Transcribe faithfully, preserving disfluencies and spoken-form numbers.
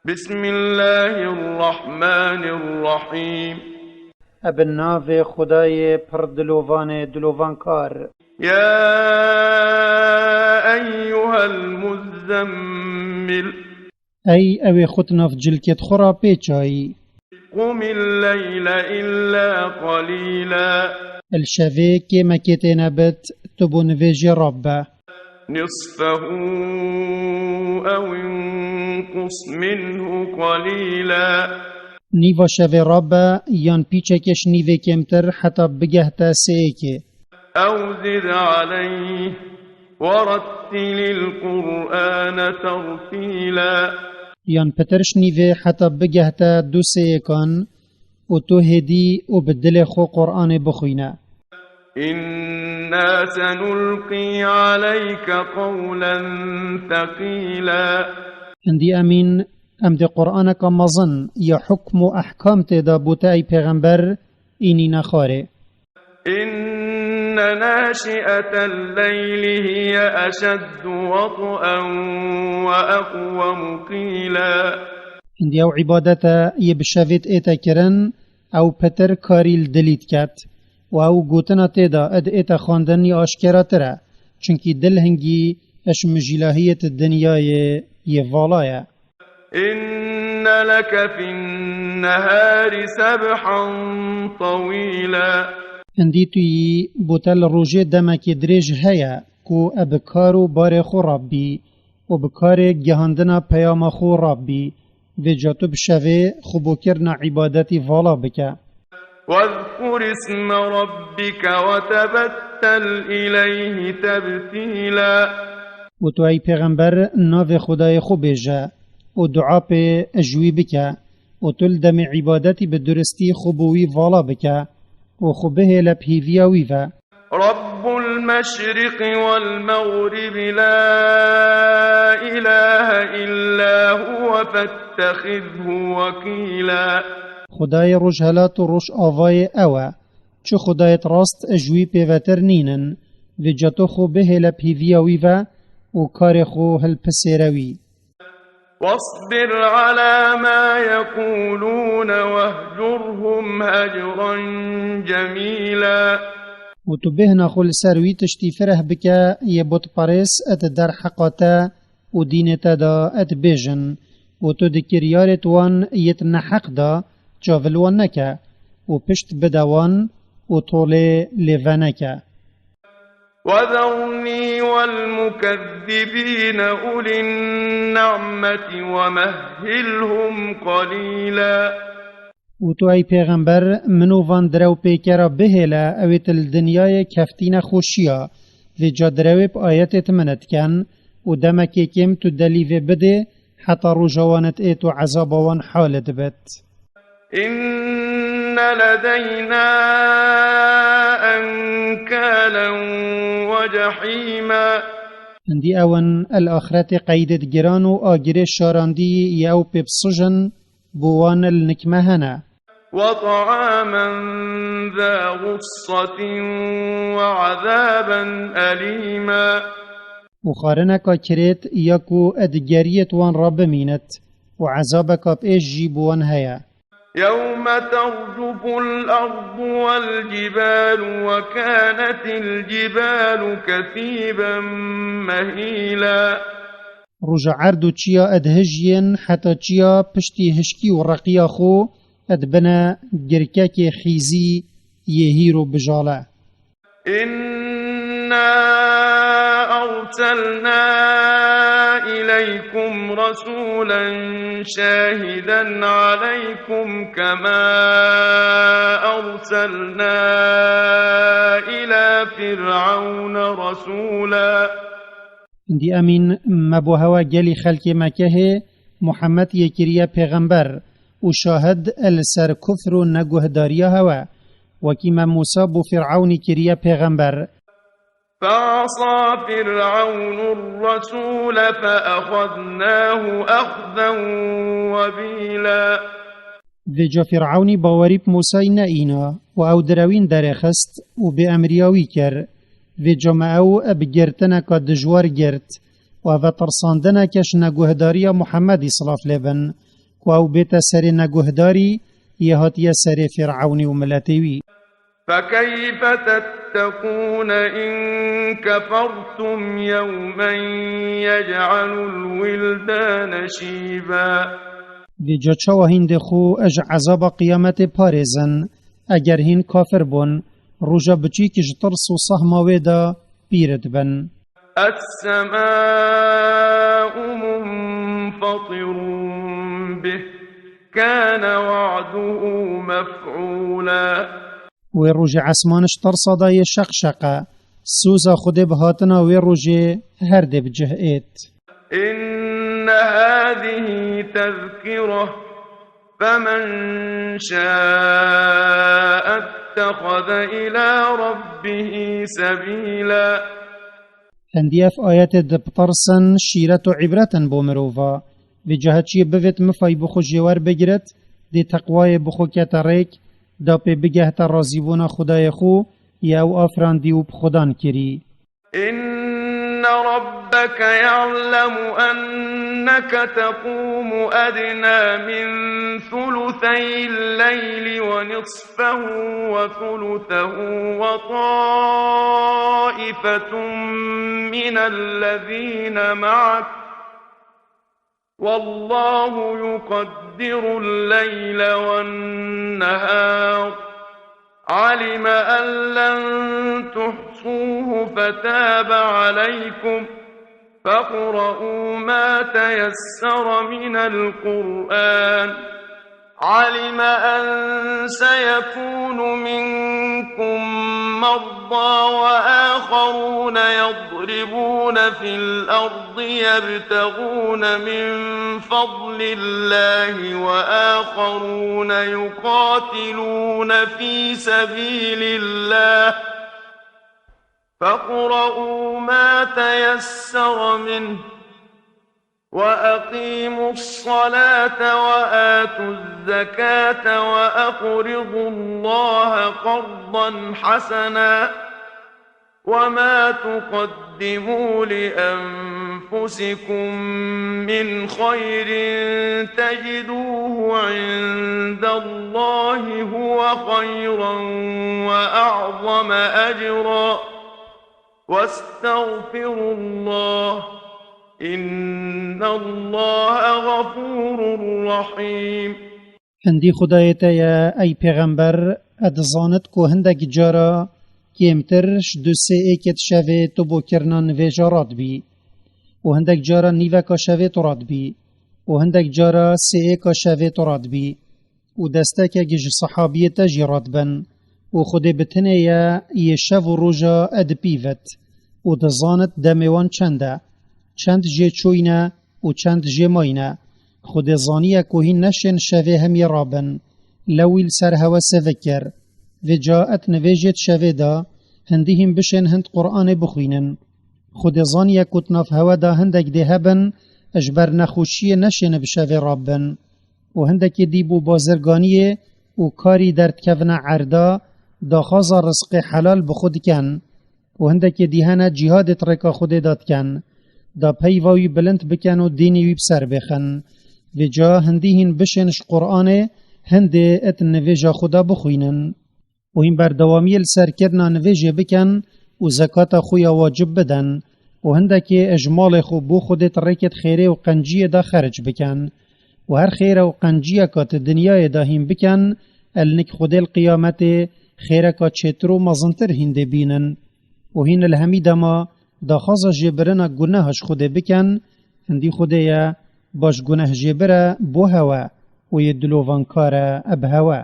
بسم الله الرحمن الرحيم. Ebe navê Xwedayê pir dilovanê dilovankar. يا أيها المزمل. Ey ew ê xwe di nav cilkêt xwe re pê çayî. قم الليل إلا قليلا. Li şevê kêmekê tê nebit, tu bo nivêjê rabe. نصفه أو انقص منه قليلا. Nîva şevê rabe, yan pîçekê ji nîvê kêmtir heta bigehte sêyekê. أو زد عليه ورتل القرآن ترتيلا. Yan pitir ji nîvê heta bigehte du sêyekan û tu hêdî û bi dilê xwe Qur'anê bixwîne. إنا سنلقي عليك قولا ثقيلا. Hindî emîn, em dê Qur'aneka mezin ya hukm û ehkam tê de bo te ey pêxember înîne xwarê. إن ناشئة الليل هي أشد وطئا وأقوم قيلا. Hindî ew îbadete yê bi şevê ête kirin, ew pitir karî li dilî diket û ew gotina tê de id ête xwendin ya aşkeratir e, çunkî dil hingî ji mijîlahiyê di dinyayê yê vala ye. إن لك في النهار سبحا طويلا. Hindî tu yî bo te li rojê demekê dirêj heye ku e bi kar û barê xwe rabî û bi karê gihandina peyama xwe rabî. Vêca tu bi şevê xwe bo kirina îbadetî vala bike. واذكر اسم ربك وتبتل إليه تبتيلا. Û tu ey pêxember navê Xwedayê xwe bêje û dua pê ji wî bike û tu li demê îbadetî bi duristî xwe bo wî vala bike û xwe bihêle bi hêviya wî ve. رب المشرق والمغرب لا إله إلا هو فاتخذه وكيلا. Xwedayê rojhelat û rojavayê ew e. Çi xwedayêt rast ji wî pêvetir nînin. Vêca tu xwe bihêle bi hêviya wî ve û karê xwe hilpisêre wî. واصبر على ما يقولون واهجرهم هجرا جميلا. Û tu bêhna xwe li ser wî tiştî fireh bike yê butperês di derheqa te û dînê te de dibêjin û tu di kiryarêt wan yêt neheq de çav li wan neke û pişt bide wan û tolê lê veneke. وذرني والمكذبين أولي النعمة ومهلهم قليلا. Û tu ey pêxember, min û van direwpêkera bihêle, ewêt li dinyayê keftîne xweşiya, vêca direwê bi ayetêt min diken û demekê kêm tu delîvê bidê, heta roja wan êt û ezaba wan hal dibit. إن لدينا أنكالا وجحيما. Hindî ew in, el axretê qeydêt giran û agirê şarandî yê ew pê bisijin bo wan li nik me hene. وطعاما ذا غصة وعذابا أليما. Û xwarineka kirêt ya ku di geriyêt wan re bimînit û ezabeka bi êş jî bo wan heye. يوم ترجف الأرض والجبال وكانت الجبال كثيبا مهيلا. Roja erd û çiya dihijiyên heta çiya piştî hişkî û reqiya xwe dibine girkekê xîzî yê hîr û bijale. إنا أرسلنا إليكم رسولا شاهدا عليكم كما أرسلنا إلى فرعون رسولا. Hindî emîn, me bo hewa gelî xelkê Mekehê Muhammed yê kiriye pêxember û şahid li ser kufr û neguhdariya hewe, wekî me Mûsa bo Fîr'ewnî kiriye pêxember. فعصى فرعون الرسول فأخذناه أخذا وبيلا. Vêca Fîr'ewnî bawerî bi Mûsayî neîna û ew direwîn derêxist û bêemriya wî kir. Vêca me ew bi girtineka dijwar girt û ev e tirsandineke ji neguhdariya Muhemmedî, silav lê bin, û ew bête serê neguhdarî yê hatiye serê Fîr'ewnî û miletê wî. فكيف تتقون إن كفرتم يوما يجعل الولدان شيبا. Vêca çawa hîn dê xwe ji ezaba qiyametê parêzin, eger hîn kafir bûn, roja biçîk ji tirs û sehma wê de pîr dibin. السماء منفطر به كان وعده مفعولا. Wê rojê esman ji tirsa de yê şeqşeqe, soza Xwedê bi hatina wê rojê her dê bi cih êt. إن هذه تذكرة فمن شاء اتخذ إلى ربه سبيلا. Hindî ev ayetê dipitirsin şîret û îbret in bo mirova. Vêca her çiyê bivêt mifay bi xwe jê wer bigiret, dê teqwayê bi xwe kete rêk, da pê bigehte razîbûna Xwedayê xwe, yê ew afirandî û bi Xwedan kirî. إن ربك يعلم أنك تقوم أدنى من ثلثي الليل ونصفه وثلثه وطائفة من الذين معك والله يقدر الليل والنهار علم أن لن تحصوه فتاب عليكم فاقرؤوا ما تيسر من القرآن علم أن سيكون منكم مرضى وآخرون يضربون في الأرض يبتغون من فضل الله وآخرون يقاتلون في سبيل الله فاقرؤوا ما تيسر منه وأقيموا الصلاة وآتوا الزكاة وأقرضوا الله قرضا حسنا وما تقدموا لأنفسكم من خير تجدوه عند الله هو خيرا وأعظم أجرا واستغفروا الله إن الله غفور رحيم. Hindî Xwedayê te ye, ey pêxember, e dizanit ku hindek cara kêmtir ji du sê êkê di şevê tu bo kirina nivêja radibî û hindek cara nîveka şevê tu radibî û hindek cara sê êka şevê tu radibî û destekek ji sehabiyê te jî radibin û Xwedê bi tinê ye yê şev û roja e dipîvit û dizanit demê wan çend e, çend jê çûyne û çend jê mayne. Xwedê zaniye ku hîn neşên şevê hemî rabin. Lewî li ser hewe sivik kir. Vêca et nivêjê di şevê de, hindî hîn bişên hind Qur'anê bixwînin. Xwedê zaniye ku di nav hewe de hindek dê hebin, ji ber nexweşiyê neşêne bi şevê rabin. Û hindekê dî bo bazirganiyê û karî derdikevine erda, daxwaza rizqê helal bi xwe dikin. û hindekê dî hene cîhadê di rêka Xwedê de dikin, da peyva wî bilind bikin û dînê wî bi ser bêxin. Vêca hindî hîn bişên ji Qur'anê, hindê et nivêja Xweda bixwînin. Û hîn berdewamiyê li ser kirina nivêjê bikin û zekata xwe ya wacib bidin. Û hindekê ji malê xwe bo Xwedê di rêkê di xêrê û qenciyê de xeric bikin. Û her xêre û qenciyeka di dinyayê de hîn bikin, el nik Xwedê li qiyametê xêreka çêtir û mezintir hîn dê bînin. û hîn li hemî dema daxwaza jêbirina guneha ji Xwedê bikin, hindî Xwedê ye, baş guneh jêbir e bo hewe û yê dilovankar e bi hewe.